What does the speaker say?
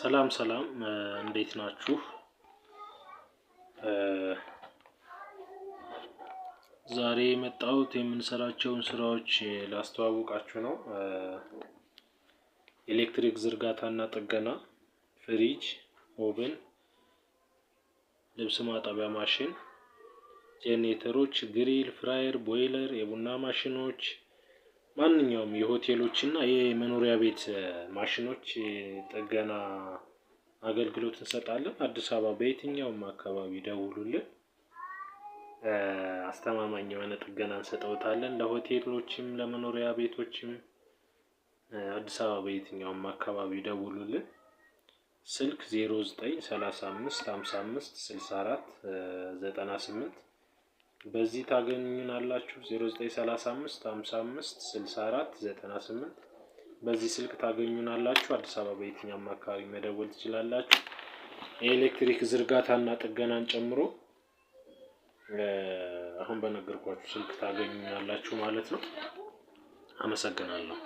ሰላም ሰላም፣ እንዴት ናችሁ? ዛሬ የመጣሁት የምንሰራቸውን ስራዎች ላስተዋውቃችሁ ነው። ኤሌክትሪክ ዝርጋታና ጥገና፣ ፍሪጅ፣ oven፣ ልብስ ማጠቢያ ማሽን፣ ጄኔሬተሮች፣ grill፣ fryer፣ boiler፣ የቡና ማሽኖች፣ ማንኛውም የሆቴሎች እና የመኖሪያ ቤት ማሽኖች ጥገና አገልግሎት እንሰጣለን። አዲስ አበባ በየትኛውም አካባቢ ደውሉልን። አስተማማኝ የሆነ ጥገና እንሰጠውታለን። ለሆቴሎችም ለመኖሪያ ቤቶችም አዲስ አበባ በየትኛውም አካባቢ ደውሉልን። ስልክ 0935 55 64 98 በዚህ ታገኙናላችሁ። 0935 55 64 98 በዚህ ስልክ ታገኙናላችሁ። አዲስ አበባ በየትኛውም አካባቢ መደወል ትችላላችሁ። የኤሌክትሪክ ዝርጋታና ጥገናን ጨምሮ አሁን በነገርኳችሁ ስልክ ታገኙናላችሁ ማለት ነው። አመሰግናለሁ።